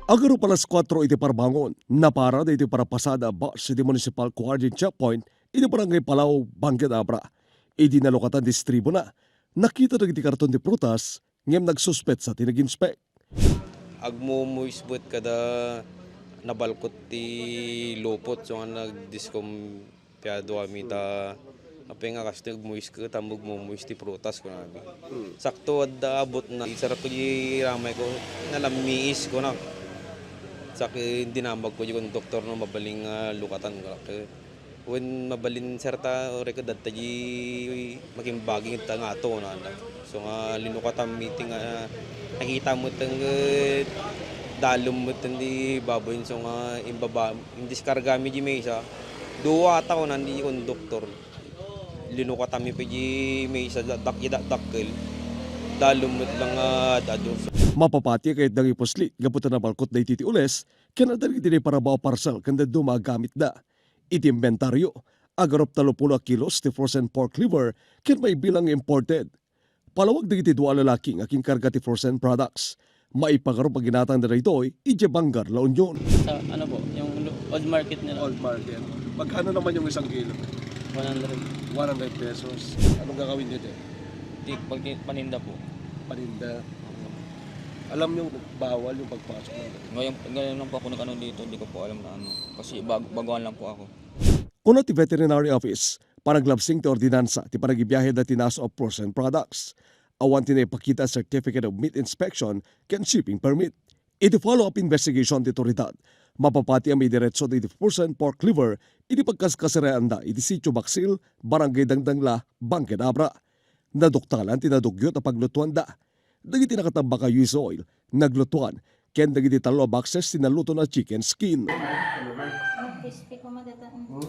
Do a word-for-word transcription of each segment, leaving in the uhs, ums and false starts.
Agarup alas kuatro iti parbangon, napara daytoy parapasada a bus iti Municipal Guardian Checkpoint iti Barangay Palaw, Bangged Abra. Idi nalukatan ti estribona, nakita dagiti karton ti prutas ngem nagsuspetsa ti nag-inspect. Agmumuis met kada nabalkot ti lupot, so nga nagdiskom- Piado kami ta, apay nga kastoy agmuis ket, tammo agmumuis ti prutas, kunami. Hmm. Sakto, adda abutna, isarap ko di ramay ko, nalammiis, kunak. Sak, eh, dinamag ko di konduktor no mabalin nga lukatan, kunak. Wen mabalin, sir, ta, uray ket adda di makimbaging ta ngato, kunana. So nga, linukatan mi ti nga, nakita mo ti nga, dalum mo ti baboy, so nga, imbaba, indiskarga mi di mesa. Dua ta kunan di konduktor. Linukatan mi pay di mesa, dak-, idakdakkel. Dalum met lang nga ad-adu. Mapapati a kayatda nga ipuslit gapu ta nabalkot daytoy ti ules ken adda dagiti naiparabbaw a parcel ken dadduma a gamitda. Iti imbentario, agarup tallopulo a kilos ti frozen pork liver ken maibilang nga imported. Palawag dagiti dua a lalaki nga akinkarga ti frozen products. Maipagarup a ginatangda daytoy idiay Bangged, La Union. Sa ano po, yung lo-, old market nila. Old market. Magkano naman yung isang kilo? One hundred. One hundred pesos. Anong gagawin niyo dyan? Di, pag-, paninda po. Paninda. Alam niyo, bawal yung pagpasok ng ganun. Ngayon, ngayon lang po ako nag-ano dito, di ko po alam na ano. Kasi bag-, baguhan lang po ako. Kuna ti Veterinary Office, panaglabsing ti ordinansa ti panagbibiahe daytoy nga aso a frozen products. Awan ti naipakita a Certificate of Meat Inspection ken Shipping Permit. Iti follow-up investigation ti otoridad, mapapati a maidiretso dagiti frozen pork liver iti pagkaskasaraanda iti Sitio Baksil, Barangay Dangdangla, Bangged Abra. Naduktalan ti nadugyot a paglutuanda. Dagiti nakatabak a U S oil, naglutuan, ken dagiti tallo a boxes ti naluto a chicken skin. Crispy ko madata. Hmm,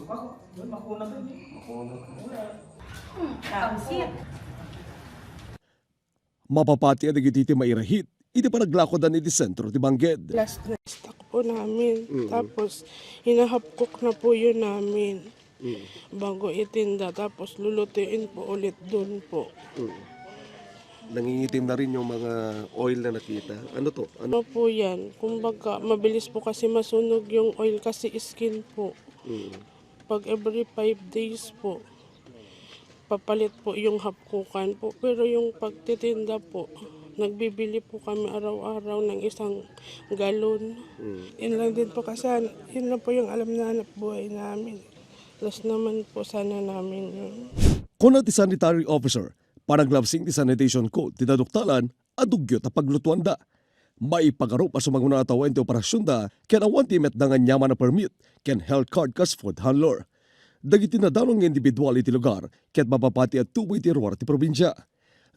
mapapati a dagiti ti mairahit iti panaglakodan iti sentro ti Bangged. Last na stock po namin. Mm. Tapos, hinahapkok na po yun namin. Mm. Bago itinda, tapos lulutuin po ulit dun po. Mm. Nangingitim na rin yung mga oil na nakita. Ano to? Ano? Ano po yan? Kumbaga, mabilis po kasi masunog yung oil kasi skin po. Mm. Pag every five days po, papalit po yung hapkukan po. Pero yung pagtitinda po, nagbibili po kami araw-araw ng isang galon. Mm. Yun lang din po kasi, yun lang po yung alam na hanap buhay namin. Last naman po sana namin yun. Kuna ti sanitary officer, panaglabsing ti sanitation code ti naduktalan a dugyot a paglutuanda. Maipagarup a sumagmamano a tawen ti operasionda ken awan ti imetda nga aniaman a permit ken health card kas food handler. Dagiti nadanon nga individual iti lugar ket mapapati a tubo iti ruar ti probinsia.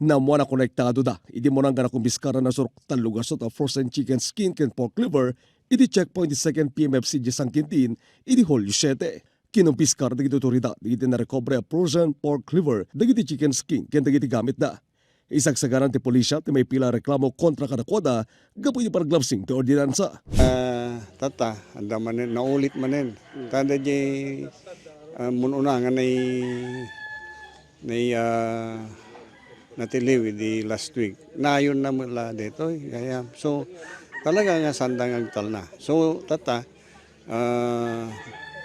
Naammoan a konektado da idi muna nga nakumpiskar a nasurok tallo gasut a frozen chicken skin ken pork liver iti checkpoint ti Second P M F C diay San Quintin idi Hulio siete. Kinumpiskar dagiti otoridad dagiti narekobre a frozen pork liver, dagiti chicken skin ken dagiti gamitda. Isagsagaran ti pulisya ti maipila a reklamo kontra kadakuada gapu iti panaglabsing ti ordinansa. Ah, tata, adda manen, naulit manen. Hmm. Tada di, ah, mun-una nga nai-, nai-, ah, natiliw idi last week. Nayon na met la detoy, kaya, so, talaga nga sanda nga agtalna. So, tata, ah,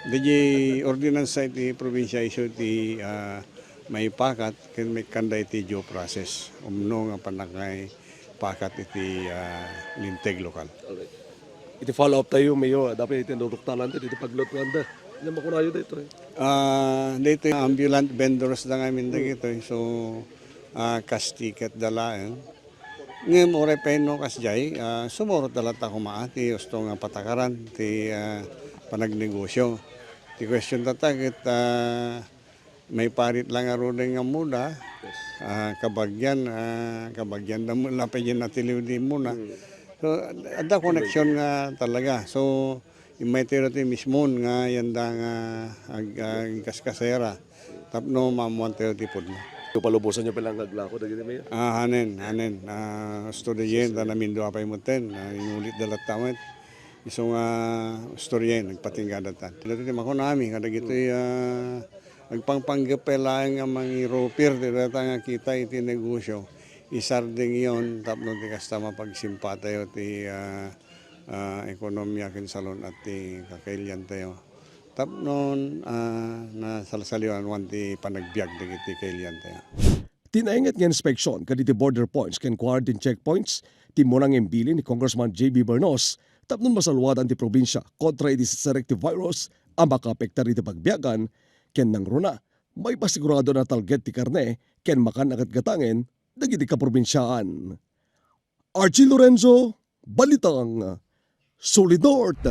di ordinansa iti probinsia isu ti, ah, maipakat ken maikkanda iti due process. Umno nga pannakaipakat iti, ah, linteg lokal. Alright. Iti follow-up tayo, Mayor, dapat iti naduktalan tayo, iti paglutuan da. Ano makunayo dito eh? Ah, dito ambulant vendors da ngamin dagito eh. So, ah, cash ticket da laeng. Ngem uray pay no kasdiay, ah, sumurot da latta koma ti usto nga patakaran ti, ah, panagnegosyo. Ti question tatta ket, ah, maiparit la ngaruden nga muna, ah, kabagian, ah, kabagian da muna pay diay natiliw di muna. Hmm. So, adda connection nga talaga. So, immay tayo ti mismon nga yanda nga ag-, agkaskasera. Tapno maammuan tayo ti pudno. Palubosan nyo pala nga aglako dagiti mayor? Ah, hanen, hanen. Ah, usto da yen, ta namindua pay metten. Ah, inulit da latta met. Isu nga istorya, nagpatingga datan. Dati ti makunami, kadagitoy, ah, agpangpanggep pay laeng nga mangirupir, ti data nga kita iti negosyo. Isardeng yon, tapno ti kasta mapagsimpa tayo ti, ah, ah, ekonomiya ken salun-at ti kakailiantayo. Tapnon, ah, nasalsaliwan ti panagbiag dagiti kailiantayo. Ti nainget nga inspeksiyon kadagiti border points ken quarantine checkpoints ti immuna nga imbilin ni Congressman J B Bernos tapno masalwadan ti probinsia kontra iti selective virus a makaapektar iti pagbiagan ken nangruna, maipasigurado a natalged ti karne ken makan a gatgatangen dagiti kaprobinsiaan. Archie Lorenzo, Balitang Solid North.